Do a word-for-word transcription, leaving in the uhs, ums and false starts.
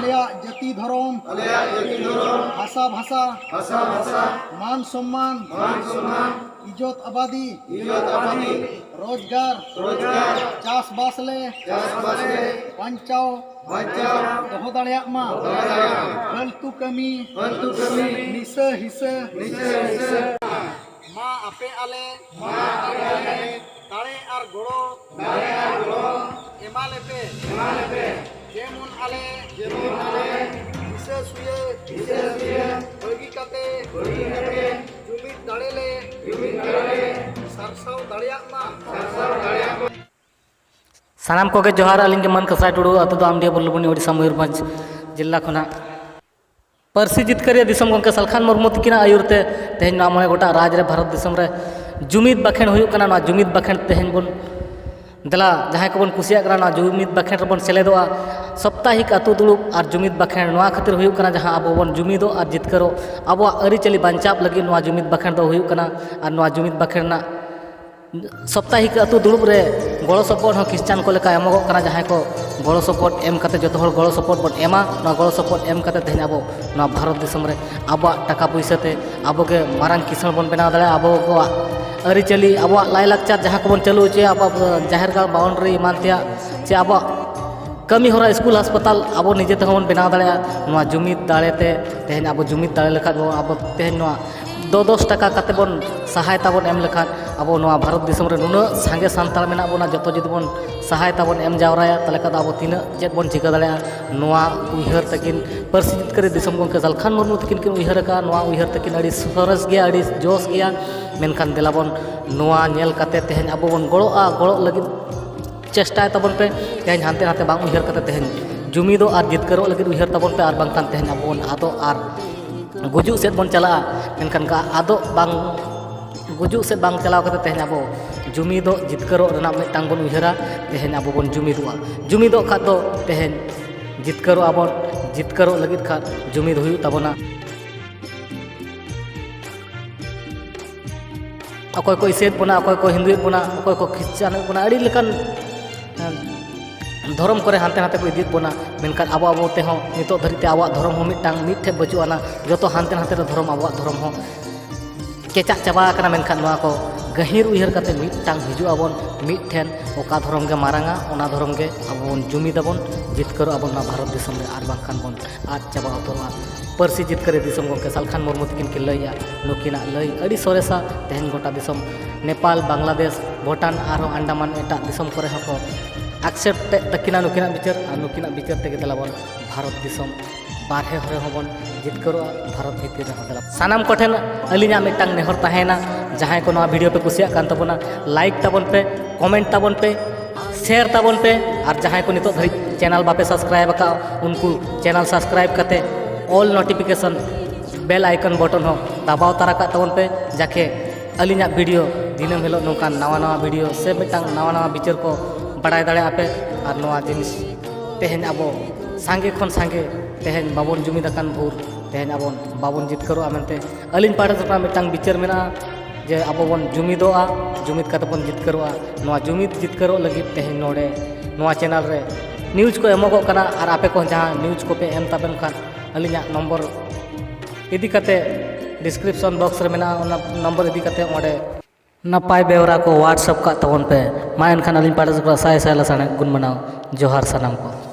ᱟᱞᱮᱭᱟᱜ ᱡᱟᱹᱛᱤ ᱫᱷᱚᱨᱚᱢ, ᱟᱞᱮᱭᱟᱜ ᱡᱟᱹᱛᱤ ᱫᱷᱚᱨᱚᱢ, ᱵᱷᱟᱥᱟ ᱵᱷᱟᱥᱟ, ᱵᱷᱟᱥᱟ ᱵᱷᱟᱥᱟ, ᱢᱟᱱ ᱥᱚᱢᱢᱟᱱ, ᱢᱟᱱ ᱥᱚᱢᱢᱟᱱ, ᱤᱡᱽᱡᱚᱛ ᱟᱵᱟᱫᱤ, ᱤᱡᱽᱡᱚᱛ ᱟᱵᱟᱫᱤ, ᱨᱳᱡᱽᱜᱟᱨ, ᱨᱳᱡᱽᱜᱟᱨ, ᱪᱟᱥᱵᱟᱥ ᱞᱮ, ᱪᱟᱥᱵᱟᱥ ᱞᱮ, ᱵᱟᱧᱪᱟᱣ, ᱵᱟᱧᱪᱟᱣ, ᱫᱚᱦᱚ ᱫᱟᱲᱮᱭᱟᱜ ᱢᱟ, ᱫᱚᱦᱚ ᱫᱟᱲᱮᱭᱟᱜ ᱢᱟ, ᱯᱷᱟᱹᱞᱛᱩ ᱠᱟᱹᱢᱤ, ᱯᱷᱟᱹᱞᱛᱩ ᱠᱟᱹᱢᱤ, ᱱᱤᱥᱟᱹ ᱦᱤᱥᱟᱹ, ᱱᱤᱥᱟᱹ ᱦᱤᱥᱟᱹ, ᱢᱟ ᱟᱯᱮ ᱟᱞᱮ, ᱢᱟ ᱟᱯᱮ ᱟᱞᱮ, ᱫᱟᱲᱮ ᱟᱨ ᱜᱚᱲᱚ, ᱫᱟᱲᱮ ᱟᱨ ᱜᱚᱲᱚ, ᱮᱢᱟ ᱞᱮᱯᱮ, ᱮᱢᱟ ᱞᱮᱯᱮ, ᱡᱮᱢᱚᱱ ᱟᱞᱮ, ᱡᱮᱢᱚᱱ ᱟᱞᱮ, ᱦᱤᱥᱟᱹ ᱥᱩᱭᱟᱹ, ᱦᱤᱥᱟᱹ ᱥᱩᱭᱟᱹ, ᱵᱟᱹᱜᱤ ᱠᱟᱛᱮ, ᱵᱟᱹᱜᱤ ᱠᱟᱛᱮ, ᱡᱩᱢᱤᱫ ᱫᱟᱲᱮ ᱞᱮ, ᱡᱩᱢᱤᱫ ᱫᱟᱲᱮ ᱞᱮ, ᱥᱟᱨᱥᱟᱣ ᱫᱟᱲᱮᱭᱟᱜ ᱢᱟ, ᱥᱟᱨᱥᱟᱣ ᱫᱟᱲᱮᱭᱟᱜ ᱢᱟ᱾ ᱥᱟᱱᱟᱢ ᱠᱚᱜᱮ ᱡᱚᱦᱟᱨ᱾ ᱟᱹᱞᱤᱧ ᱜᱮ ᱢᱟᱹᱱ ᱠᱟᱸᱥᱟᱭ ᱴᱩᱰᱩ, ᱟᱹᱛᱩ ᱫᱚ ᱟᱢᱰᱤᱦᱟ ᱵᱩᱞᱵᱩᱱᱤ, ᱳᱰᱤᱥᱟ, ᱢᱚᱭᱩᱨᱵᱷᱚᱸᱡᱽ ᱡᱮᱞᱟ ᱠᱷᱚᱱᱟᱜ᱾ ᱯᱟᱹᱨᱥᱤ ᱡᱤᱛᱠᱟᱹᱨᱤᱭᱟᱹ ᱫᱤᱥᱚᱢ ᱜᱚᱢᱠᱮ ᱥᱟᱞᱠᱷᱟᱱ ᱢᱩᱨᱢᱩ ᱛᱤᱠᱤᱱᱟᱜ ᱟᱹᱭᱩᱨ ᱛᱮ ᱛᱮᱦᱮᱧ ᱱᱚᱣᱟ ᱢᱚᱬᱮ ᱜᱚᱴᱟᱝ ᱨᱟᱡᱽ ᱨᱮ, ᱵᱷᱟᱨᱚᱛ ᱫᱤᱥᱚᱢ ᱨᱮ ᱡᱩᱢᱤᱫ ᱵᱟᱠᱷᱮᱬ ᱦᱩᱭᱩᱜ ᱠᱟᱱᱟ᱾ ᱱᱚᱣᱟ ᱡᱩᱢᱤᱫ ᱵᱟᱠᱷᱮᱬ ᱛᱮᱦᱮᱧ ᱵᱚᱱ ᱫᱮᱞᱟ, ᱡᱟᱦᱟᱸᱭ ᱠᱚᱵᱚᱱ ᱠᱩᱥᱤᱭᱟᱜ ᱠᱟᱱᱟ, ᱱᱚᱣᱟ ᱡᱩᱢᱤᱫ ᱵᱟᱠᱷᱮᱬ ᱨᱮᱵᱚᱱ ᱥᱮᱞᱮᱫᱚᱜᱼᱟ᱾ ᱥᱟᱯᱛᱟᱦᱤᱠ ᱟᱹᱛᱩ ᱫᱩᱲᱩᱵ ᱟᱨ ᱡᱩᱢᱤᱫ ᱵᱟᱠᱷᱮᱬ ᱱᱚᱣᱟ ᱠᱷᱟᱹᱛᱤᱨ ᱦᱩᱭᱩᱜ ᱠᱟᱱᱟ, ᱡᱟᱦᱟᱸ ᱟᱵᱚ ᱵᱚᱱ ᱡᱩᱢᱤᱫᱚᱜ ᱟᱨ ᱡᱤᱛᱠᱟᱹᱨᱚᱜ, ᱟᱵᱚᱣᱟᱜ ᱟᱹᱨᱤᱪᱟᱹᱞᱤ ᱵᱟᱧᱪᱟᱣ ᱞᱟᱹᱜᱤᱫ ᱱᱚᱣᱟ ᱡᱩᱢᱤᱫ ᱵᱟᱠᱷᱮᱬ ᱫᱚ ᱦᱩᱭᱩᱜ ᱠᱟᱱᱟ᱾ ᱟᱨ ᱱᱚᱣᱟ ᱡᱩᱢᱤᱫ ᱵᱟᱠᱷᱮᱬ ᱨᱮᱱᱟᱜ ᱥᱟᱯᱛᱟᱦᱤᱠ ᱟᱹᱛᱩ ᱫᱩᱲᱩᱵ ᱨᱮ ᱜᱚᱲᱚ ᱥᱚᱯᱚᱦᱚᱫ ᱦᱚᱸ ᱠᱷᱨᱤᱥᱪᱟᱱ ᱠᱚ ᱞᱮᱠᱟ ᱮᱢᱚᱜᱚᱜ ᱠᱟᱱᱟ᱾ ᱡᱟᱦᱟᱸᱭ ᱠᱚ ᱜᱚᱲᱚ ᱥᱚᱯᱚᱦᱚᱫ ᱮᱢ ᱠᱟᱛᱮ, ᱡᱚᱛᱚ ᱦᱚᱲ ᱜᱚᱲᱚ ᱥᱚᱯᱚᱦᱚᱫ ᱵᱚᱱ ᱮᱢᱟ᱾ ᱱᱚᱣᱟ ᱜᱚᱲᱚ ᱥᱚᱯᱚᱦᱚᱫ ᱮᱢ ᱠᱟᱛᱮ ᱛᱮᱦᱮᱧ ᱟᱵᱚ ᱱᱚᱣᱟ ᱵᱷᱟᱨᱚᱛ ᱫᱤᱥᱚᱢ ᱨᱮ ᱟᱵᱚᱣᱟᱜ ᱴᱟᱠᱟ ᱯᱩᱭᱥᱟᱹ ᱛᱮ ᱟᱵᱚ ᱜᱮ ᱢᱟᱨᱟᱝ ᱠᱤᱥᱟᱹᱬ ᱵᱚᱱ ᱵᱮᱱᱟᱣ ᱫᱟᱲᱮᱭᱟᱜᱼᱟ᱾ ᱟᱵᱚ ᱠᱚᱣᱟᱜ ᱟᱹᱨᱤᱪᱟᱹᱞᱤ, ᱟᱵᱚᱣᱟᱜ ᱞᱟᱭᱼᱞᱟᱠᱪᱟᱨ ᱡᱟᱦᱟᱸ ᱠᱚᱵᱚᱱ ᱪᱟᱹᱞᱩ ᱦᱚᱪᱚᱭᱟ, ᱟᱵᱚᱣᱟᱜ ᱡᱟᱦᱮᱨ ᱜᱟᱲ, ᱵᱟᱣᱩᱱᱰᱟᱨᱤ ᱮᱢᱟᱱ ᱛᱮᱭᱟᱜ, ᱪᱮ ᱟᱵᱚᱣᱟᱜ ᱠᱟᱹᱢᱤ ᱦᱚᱨᱟ, ᱥᱠᱩᱞ, ᱦᱟᱥᱯᱟᱛᱟᱞ ᱟᱵᱚ ᱱᱤᱡᱮ ᱛᱮᱦᱚᱸ ᱵᱚᱱ ᱵᱮᱱᱟᱣ ᱫᱟᱲᱮᱭᱟᱜᱼᱟ᱾ ᱱᱚᱣᱟ ᱡᱩᱢᱤᱫ ᱫᱟᱲᱮ ᱛᱮ ᱛᱮᱦᱮᱧ ᱟᱵᱚ ᱡᱩᱢᱤᱫ ᱫᱟᱲᱮ ᱞᱮᱠᱷᱟᱱ ᱵᱚᱱ, ᱟᱵᱚ ᱛᱮᱦᱮᱧ ᱱᱚᱣᱟ ᱫᱚ ᱫᱚᱥ ᱴᱟᱠᱟ ᱠᱟᱛᱮ ᱵᱚᱱ ᱥᱟᱦᱟᱭᱛᱟ ᱵᱚᱱ ᱮᱢ ᱞᱮᱠᱷᱟᱱ, ᱟᱵᱚ ᱱᱚᱣᱟ ᱵᱷᱟᱨᱚᱛ ᱫᱤᱥᱚᱢ ᱨᱮ ᱱᱩᱱᱟᱹᱜ ᱥᱟᱸᱜᱮ ᱥᱟᱱᱛᱟᱲ ᱢᱮᱱᱟᱜ ᱵᱚᱱᱟ, ᱡᱚᱛᱚ ᱡᱩᱫᱤ ᱵᱚᱱ ᱥᱟᱦᱟᱭᱛᱟ ᱵᱚᱱ ᱮᱢ ᱡᱟᱣᱨᱟᱭᱟ, ᱛᱟᱦᱚᱞᱮ ᱠᱷᱟᱱ ᱫᱚ ᱟᱵᱚ ᱛᱤᱱᱟᱹᱜ ᱪᱮᱫ ᱵᱚᱱ ᱪᱤᱠᱟᱹ ᱫᱟᱲᱮᱭᱟᱜᱼᱟ᱾ ᱱᱚᱣᱟ ᱩᱭᱦᱟᱹᱨ ᱛᱟᱹᱠᱤᱱ ᱯᱟᱹᱨᱥᱤ ᱡᱤᱛᱠᱟᱹᱨᱤ ᱫᱤᱥᱚᱢ ᱜᱚᱢᱠᱮ ᱥᱟᱞᱠᱷᱟᱱ ᱢᱩᱨᱢᱩ ᱛᱟᱹᱠᱤᱱ ᱠᱤᱱ ᱩᱭᱦᱟᱹᱨ ᱟᱠᱟᱫᱼᱟ᱾ ᱱᱚᱣᱟ ᱩᱭᱦᱟᱹᱨ ᱛᱟᱹᱠᱤᱱ ᱟᱹᱰᱤ ᱥᱚᱨᱮᱥ ᱜᱮᱭᱟ, ᱟᱹᱰᱤ ᱡᱚᱥ ᱜᱮᱭᱟ᱾ ᱢᱮᱱᱠᱷᱟᱱ ᱫᱮᱞᱟ ᱵᱚᱱ ᱱᱚᱣᱟ ᱧᱮᱞ ᱠᱟᱛᱮ ᱛᱮᱦᱮᱧ ᱟᱵᱚ ᱵᱚᱱ ᱜᱚᱲᱚᱜᱼᱟ, ᱜᱚᱲᱚᱜ ᱞᱟᱹᱜᱤᱫ ᱪᱮᱥᱴᱟᱭ ᱛᱟᱵᱚᱱ ᱯᱮ᱾ ᱛᱮᱦᱮᱧ ᱦᱟᱱᱛᱮ ᱱᱟᱛᱮ ᱵᱟᱝ ᱩᱭᱦᱟᱹᱨ ᱠᱟᱛᱮ ᱛᱮᱦᱮᱧ ᱡᱩᱢᱤᱫᱚᱜ ᱟᱨ ᱡᱤᱛᱠᱟᱹᱨᱚᱜ ᱞᱟᱹᱜᱤᱫ ᱩᱭᱦᱟᱹᱨ ᱛᱟᱵᱚᱱ ᱯᱮ, ᱟᱨ ᱵᱟᱝᱠᱷᱟᱱ ᱛᱮᱦᱮᱧ ᱟᱵᱚ ᱵᱚᱱ ᱟᱫᱚᱜ ᱟᱨ ᱜᱩᱡᱩᱜ ᱥᱮᱫ ᱵᱚᱱ ᱪᱟᱞᱟᱜᱼᱟ᱾ ᱢᱮᱱᱠᱷᱟᱱ ᱠᱟ-, ᱟᱫᱚᱜ ᱵᱟᱝ, ᱜᱩᱡᱩᱜ ᱥᱮᱫ ᱵᱟᱝ ᱪᱟᱞᱟᱣ ᱠᱟᱛᱮ ᱛᱮᱦᱮᱧ ᱟᱵᱚ ᱡᱩᱢᱤᱫᱚᱜ, ᱡᱤᱛᱠᱟᱹᱨᱚᱜ ᱨᱮᱱᱟᱜ ᱢᱤᱫᱴᱟᱝ ᱵᱚᱱ ᱩᱭᱦᱟᱹᱨᱟ᱾ ᱛᱮᱦᱮᱧ ᱟᱵᱚ ᱵᱚᱱ ᱡᱩᱢᱤᱫᱚᱜᱼᱟ᱾ ᱡᱩᱢᱤᱫᱚᱜ ᱠᱷᱟᱱ ᱫᱚ ᱛᱮᱦᱮᱧ ᱡᱤᱛᱠᱟᱹᱨᱚᱜ ᱟᱵᱚᱱ, ᱡᱤᱛᱠᱟᱹᱨᱚᱜ ᱞᱟᱹᱜᱤᱫ ᱠᱷᱟᱱ ᱡᱩᱢᱤᱫ ᱦᱩᱭᱩᱜ ᱛᱟᱵᱚᱱᱟ᱾ ᱚᱠᱚᱭ ᱠᱚ ᱤᱥᱟᱹᱭᱮᱫ ᱵᱚᱱᱟ, ᱚᱠᱚᱭ ᱠᱚ ᱦᱤᱱᱫᱩᱭᱮᱫ ᱵᱚᱱᱟ, ᱚᱠᱚᱭ ᱠᱚ ᱠᱷᱨᱤᱥᱪᱟᱱᱮᱫ ᱵᱚᱱᱟ, ᱟᱹᱰᱤ ᱞᱮᱠᱟᱱ, ᱮᱸ, ᱫᱷᱚᱨᱚᱢ ᱠᱚᱨᱮ ᱦᱟᱱᱛᱮ ᱱᱟᱛᱮ ᱠᱚ ᱤᱫᱤᱭᱮᱫ ᱵᱚᱱᱟ, ᱢᱮᱱᱠᱷᱟᱱ ᱟᱵᱚ ᱟᱵᱚ ᱛᱮᱦᱚᱸ ᱱᱤᱛᱚᱜ ᱫᱷᱟᱹᱨᱤᱡ ᱛᱮ ᱟᱵᱚᱣᱟᱜ ᱫᱷᱚᱨᱚᱢ ᱦᱚᱸ ᱢᱤᱫᱴᱟᱝ ᱢᱤᱫ ᱴᱷᱮᱱ ᱵᱟᱹᱪᱩᱜ ᱟᱱᱟ᱾ ᱡᱚᱛᱚ ᱦᱟᱱᱛᱮ ᱱᱟᱛᱮ ᱨᱮ ᱫᱷᱚᱨᱚᱢ, ᱟᱵᱚᱣᱟᱜ ᱫᱷᱚᱨᱚᱢ ᱦᱚᱸ ᱠᱮᱪᱟᱜ ᱪᱟᱵᱟ ᱟᱠᱟᱱᱟ᱾ ᱢᱮᱱᱠᱷᱟᱱ ᱱᱚᱣᱟ ᱠᱚ ᱜᱟᱹᱦᱤᱨ ᱩᱭᱦᱟᱹᱨ ᱠᱟᱛᱮ ᱢᱤᱫᱴᱟᱝ ᱦᱤᱡᱩᱜ ᱟᱵᱚᱱ, ᱢᱤᱫ ᱴᱷᱮᱱ᱾ ᱚᱠᱟ ᱫᱷᱚᱨᱚᱢ ᱜᱮ ᱢᱟᱨᱟᱝᱟ, ᱚᱱᱟ ᱫᱷᱚᱨᱚᱢ ᱜᱮ ᱟᱵᱚ ᱵᱚᱱ ᱡᱩᱢᱤᱫ ᱟᱵᱚᱱ, ᱡᱤᱛᱠᱟᱹᱨᱚᱜ ᱟᱵᱚᱱ ᱱᱚᱣᱟ ᱵᱷᱟᱨᱚᱛ ᱫᱤᱥᱚᱢ ᱨᱮ, ᱟᱨ ᱵᱟᱝᱠᱷᱟᱱ ᱵᱚᱱ ᱟᱫ ᱪᱟᱵᱟ ᱩᱛᱟᱹᱨᱚᱜᱼᱟ᱾ ᱯᱟᱹᱨᱥᱤ ᱡᱤᱛᱠᱟᱹᱨᱤ ᱫᱤᱥᱚᱢ ᱜᱚᱢᱠᱮ ᱥᱟᱞᱠᱷᱟᱱ ᱢᱩᱨᱢᱩ ᱛᱟᱹᱠᱤᱱ ᱠᱤᱱ ᱞᱟᱹᱭᱮᱜᱼᱟ, ᱱᱩᱠᱤᱱᱟᱜ ᱞᱟᱹᱭ ᱟᱹᱰᱤ ᱥᱚᱨᱮᱥᱟ᱾ ᱛᱮᱦᱮᱧ ᱜᱚᱴᱟ ᱫᱤᱥᱚᱢ, ᱱᱮᱯᱟᱞ, ᱵᱟᱝᱞᱟᱫᱮᱥ, ᱵᱷᱩᱴᱟᱱ, ᱟᱨᱦᱚᱸ ᱟᱱᱰᱟᱢᱟᱱ ᱮᱴᱟᱜ ᱫᱤᱥᱚᱢ ᱠᱚᱨᱮ ᱦᱚᱸᱠᱚ accept ᱮᱫ ᱛᱟᱹᱠᱤᱱᱟ ᱱᱩᱠᱤᱱᱟᱜ ᱵᱤᱪᱟᱹᱨ, ᱟᱨ ᱱᱩᱠᱤᱱᱟᱜ ᱵᱤᱪᱟᱹᱨ ᱛᱮᱜᱮ ᱫᱮᱞᱟ ᱵᱚᱱ ᱵᱷᱟᱨᱚᱛ ᱫᱤᱥᱚᱢ ᱵᱟᱨᱦᱮ ᱦᱚᱨᱮ ᱦᱚᱸᱵᱚᱱ ᱡᱤᱛᱠᱟᱹᱨᱚᱜᱼᱟ, ᱵᱷᱟᱨᱚᱛ ᱵᱷᱤᱛᱤᱨ ᱨᱮᱦᱚᱸ ᱫᱮᱞᱟ᱾ ᱥᱟᱱᱟᱢ ᱠᱚᱴᱷᱮᱱ ᱟᱹᱞᱤᱧᱟᱜ ᱢᱤᱫᱴᱟᱝ ᱱᱮᱦᱚᱨ ᱛᱟᱦᱮᱸᱭᱮᱱᱟ, ᱡᱟᱦᱟᱸᱭ ᱠᱚ ᱱᱚᱣᱟ video ᱯᱮ ᱠᱩᱥᱤᱭᱟᱜ ᱠᱟᱱ ᱛᱟᱵᱚᱱᱟ, like ᱛᱟᱵᱚᱱ ᱯᱮ, comment ᱛᱟᱵᱚᱱ ᱯᱮ, share ᱛᱟᱵᱚᱱ ᱯᱮ, ᱟᱨ ᱡᱟᱦᱟᱸᱭ ᱠᱚ ᱱᱤᱛᱚᱜ ᱫᱷᱟᱹᱨᱤᱡ channel ᱵᱟᱯᱮ subscribe ᱟᱠᱟᱫᱼᱟ, ᱩᱱᱠᱩ channel subscribe ᱠᱟᱛᱮ all notification bell icon button ᱦᱚᱸ ᱫᱟᱵᱟᱣ ᱛᱟᱨᱟ ᱠᱟᱜ ᱛᱟᱵᱚᱱ ᱯᱮ, ᱡᱟᱠᱮ ᱟᱹᱞᱤᱧᱟᱜ video ᱫᱤᱱᱟᱹᱢ ᱦᱤᱞᱳᱜ ᱱᱚᱝᱠᱟᱱ ᱱᱟᱣᱟ ᱱᱟᱣᱟ video ᱥᱮ ᱢᱤᱫᱴᱟᱝ ᱱᱟᱣᱟ ᱱᱟᱣᱟ ᱵᱤᱪᱟᱹᱨ ᱠᱚ ᱵᱟᱲᱟᱭ ᱫᱟᱲᱮᱭᱟᱜᱼᱟ ᱯᱮ᱾ ᱟᱨ ᱱᱚᱣᱟ ᱡᱤᱱᱤᱥ ᱛᱮᱦᱮᱧ ᱟᱵᱚ ᱥᱟᱸᱜᱮ ᱠᱷᱚᱱ ᱥᱟᱸᱜᱮ ᱛᱮᱦᱮᱧ ᱵᱟᱵᱚᱱ ᱡᱩᱢᱤᱫ ᱟᱠᱟᱱ ᱵᱷᱳᱨ ᱛᱮᱦᱮᱧ ᱟᱵᱚ ᱵᱟᱵᱚᱱ ᱡᱤᱛᱠᱟᱹᱨᱚᱜᱼᱟ ᱢᱮᱱᱛᱮ ᱟᱹᱞᱤᱧ ᱯᱟᱦᱴᱟ ᱥᱮᱫ ᱠᱷᱚᱱᱟᱜ ᱢᱤᱫᱴᱟᱝ ᱵᱤᱪᱟᱹᱨ ᱢᱮᱱᱟᱜᱼᱟ, ᱡᱮ ᱟᱵᱚ ᱵᱚᱱ ᱡᱩᱢᱤᱫᱚᱜᱼᱟ, ᱡᱩᱢᱤᱫ ᱠᱟᱛᱮ ᱵᱚᱱ ᱡᱤᱛᱠᱟᱹᱨᱚᱜᱼᱟ᱾ ᱱᱚᱣᱟ ᱡᱩᱢᱤᱫ ᱡᱤᱛᱠᱟᱹᱨᱚᱜ ᱞᱟᱹᱜᱤᱫ ᱛᱮᱦᱮᱧ ᱱᱚᱰᱮ ᱱᱚᱣᱟ channel ᱨᱮ news ᱠᱚ ᱮᱢᱚᱜᱚᱜ ᱠᱟᱱᱟ, ᱟᱨ ᱟᱯᱮ ᱠᱚ ᱡᱟᱦᱟᱸ news ᱠᱚᱯᱮ ᱮᱢ ᱛᱟᱵᱮᱱ ᱠᱷᱟᱱ ᱟᱹᱞᱤᱧᱟᱜ number ᱤᱫᱤ ᱠᱟᱛᱮ description box ᱨᱮ ᱢᱮᱱᱟᱜᱼᱟ, ᱚᱱᱟ number ᱤᱫᱤ ᱠᱟᱛᱮ ᱚᱸᱰᱮ ᱱᱟᱯᱟᱭ ᱵᱮᱣᱨᱟ ᱠᱚ WhatsApp ᱠᱟᱜ ᱛᱟᱵᱚᱱ ᱯᱮ᱾ ᱢᱟ ᱮᱱᱠᱷᱟᱱ ᱟᱹᱞᱤᱧ ᱯᱟᱦᱴᱟ ᱥᱮᱫ ᱠᱷᱚᱱᱟᱜ ᱥᱟᱭ ᱥᱟᱭ ᱞᱟᱥᱟᱲᱦᱮᱫ ᱜᱩᱱ ᱢᱟᱱᱟᱣ ᱡᱚᱦᱟᱨ ᱥᱟᱱᱟᱢ ᱠᱚ᱾